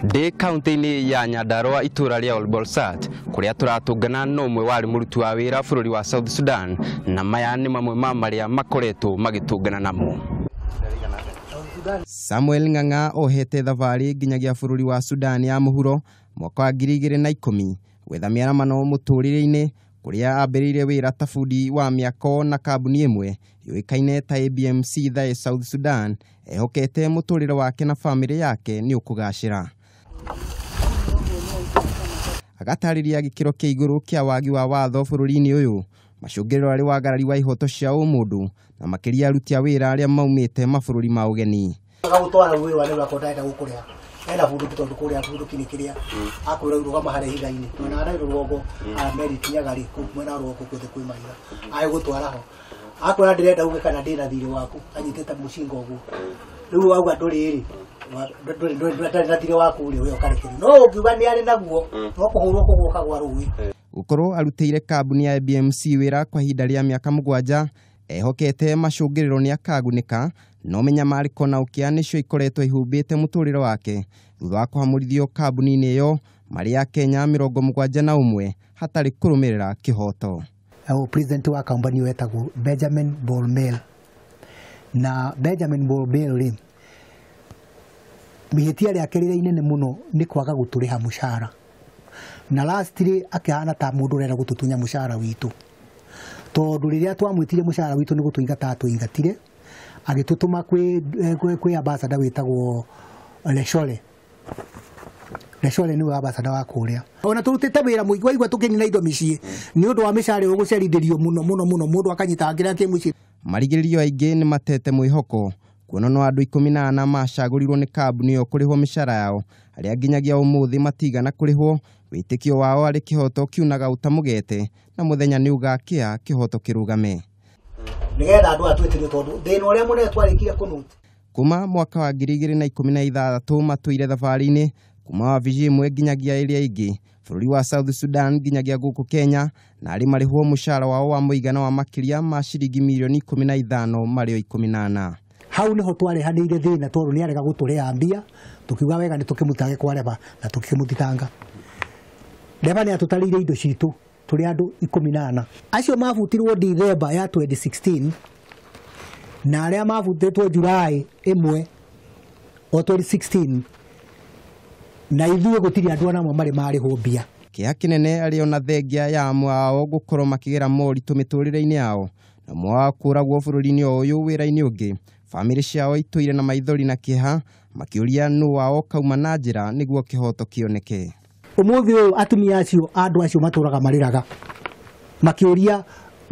Ndĩ kaunti-inĩ ya Nyandarua itũra rĩa Olbolosat kũrĩa tũratũngana na ũmwe warĩ mũruti wa wĩra bũrũri wa South Sudan, na maya nĩ mamwe ma marĩa makoretwo magĩtũngana namo. Samuel Ng'ang'a ohete thabarĩ nginyagia bũrũri wa Sudan ya mũhuro mwaka wa 2010 gwetha mĩaramano mũtũrĩre-inĩ kũrĩa ambĩrĩirie wĩra ta bundi wa mĩako na kambuni ĩmwe yũĩkaine ta ABMC thaĩ South Sudan, ehokete mũtũrĩre wake na bamĩrĩ yake nĩ ũkũgacĩra. Agatarĩria gĩkĩro kĩa igũrũ kĩa wagi wa watho bũrũri-inĩ ũyũ, macũngĩrĩro arĩ wagarari wa ihoto cia ũmũndũ na makĩria aruti a wĩra arĩa maumĩte mabũrũri ma ũgeni. Agagũtwara rũĩ rwa Nile akorwo ndarenda gũkũrĩha ena bunduki tondũ kũrĩa bunduki nĩ kĩrĩa akwĩra rũgama harĩa ihiga-inĩ mwena wa Nile rũgongo meri ikinyaga rĩ kũu mwena wa rũgongo guothe kwĩ mahiga agĩgũtwara ho akwĩra ndĩrenda uge kana ndĩna thirĩ waku anyitĩte mũcinga ũguo rĩu wauga ndũrĩ rĩ ndarĩ na thirĩ waku rĩ ũyũ ũkarekerio no ũngiuga nĩ arĩ naguo no kũhũrwo kũgũka gwa rũĩ. Gũkorwo arutĩire kambuni ya ABMC wĩra kwa ihinda rĩa mĩaka 7 ehokete macũngĩrĩro nĩ akagunĩka, no mĩnyamarĩko na ũkĩa nĩcio ikoretwo ihumbĩte mũtũrĩre wake thutha wa kũhamũrithio kambuni-inĩ ĩyo marĩ a Kenya 71 hatarĩ kũrũmĩrĩra kĩhoto. President wa kambuni ĩyo etagwo Benjamin Bolmel, na Benjamin Bolmel rĩ ihĩtia rĩake rĩrĩa inene mũno nĩ kwaga gũtũrĩha mũcara, na lastly akĩhana ta mũndũ ũrenda gũtũtunya mũcara witũ tondũ rĩrĩa twamwĩtire mũcara witũ nĩ gũtũingata atũingatire agĩtũtũma kwĩ ambassador wĩtagwo Leshole. Leshole nĩwe ambassador wa kũrĩa. Ona tũrutĩte wĩra mũingĩ waigua tũkĩnina indo mĩciĩ nĩ ũndũ wa mĩcara ĩyo gũcerithĩrio mũno mũno mũno mũndũ akanyita kĩrĩa kĩ mũciĩ. Marigĩrĩrio aingĩ nĩ matete mwĩhoko kuona no andũ 14 macagũrirwo nĩ kambuni ĩyo kũrĩhwo mĩcara yao arĩa nginyagia ũmũthĩ matigana kũrĩhwo. Wĩtĩkio wao arĩ kĩhoto kiunaga ũta mũgete na mũthenya nĩ ũgakĩa kĩhoto kĩrũgame. Nĩgetha andũ aya twĩtĩrio tondũ thĩna ũrĩa mũnene twarĩkire kũnũti. Kuma mwaka wa 2016 matũire thabarĩ-inĩ kuma wabici ĩmwe nginyagia ĩrĩa ĩngĩ bũrũri wa South Sudan nginyagia gũkũ Kenya, na arĩ marĩhwo mũcara wao wa mũigana wa makĩria ma ciringi mirioni 15 marĩ o 14. Hau niho twarehanĩire thĩna tondũ nĩarega gũtũrĩha mbia tũkiuga wega nĩ tũkĩmũtage kwa Reba na tũkĩmũthitanga. Reba nĩ atũtarĩire indo citũ tũrĩ andũ 14 acio mabutirwo December ya 2016 na arĩa mabutĩtwo July 1 o 2016 na ithuĩ gũtirĩ andũ ona amwe marĩ marĩhwo mbia. Kĩeha kĩnene arĩ ona thengia ya amwe ao gũkorwo makĩgera moritũ mĩtũrĩre-inĩ yao na ũmwe wao kũragwo bũrũri-inĩ o ũyũ wĩra-inĩ ũngĩ. Bamĩrĩ ciao itũire na maithori na kĩeha makĩũria nũ wao kauma na njĩra nĩguo kĩhoto kĩoneke. Ũmũthĩ ũyũ atumia acio andũ acio matũraga marĩraga makĩũria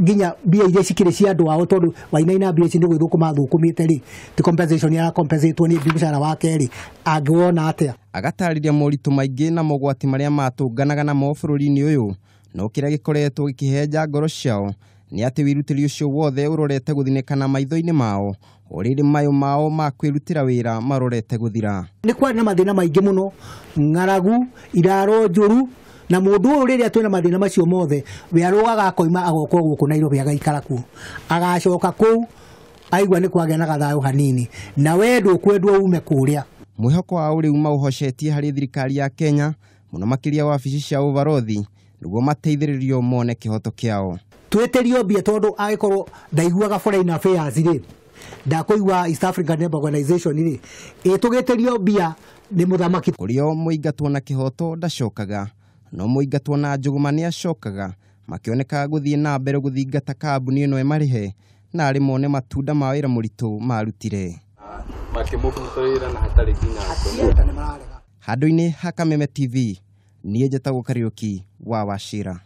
nginya mbia iria cikĩrĩ cia andũ ao tondũ wainaina mbia ici nĩ gwĩthũkũma thũkũmĩte rĩ ti compensation ya compensatwo nĩ mũcara wake rĩ angĩwona atĩa. Agatarĩria moritũ maingĩ na mogwati marĩa matũnganaga namo bũrũri-inĩ ũyũ, no kĩrĩa gĩkoretwo gĩkĩhehenja ngoro ciao nĩ atĩ wĩrutĩri ũcio wothe ũrorete gũthinĩkana maitho-inĩ mao o rĩrĩ mayũ mao ma kwĩrutĩra wĩra marorete gũthira. Nĩ kwarĩ na mathĩna maingĩ mũno, ng'aragu, iraro njũru, na mũndũ ũyũ rĩrĩa twĩna mathĩna macio mothe we arũgaga akoima agoka gũkũ Nairobi agaikara kuo agacoka kũu aigua nĩ kwagĩa na gathayũ hanini na we ndũkwendwo ume kũrĩa. Mwĩhoko wao rĩu maũhocetie harĩ thirikari ya Kenya mũno makĩria wabici cia ũbarothi nĩguo mateithĩrĩrio mone kĩhoto kĩao. Twĩtĩrio mbia tondũ angĩkorwo ndaiguaga Foreign Affairs rĩ ndakũigua East African Labour Organization rĩ ĩtũgĩtĩrio mbia nĩ mũthamaki. Kũrĩo mũingatwo na kĩhoto ndacokaga no mũingatwo na njũgũma nĩacokaga makĩoneka gũthiĩ na mbere gũthingata kambuni ĩno ĩmarĩhe na arĩ mone matunda ma wĩra mũritũ marutire. Makĩmũbuta wĩra na hatarĩ nginya Handũ-inĩ ha Kameme TV niĩ njĩtagwo Kariũki wa Wachira.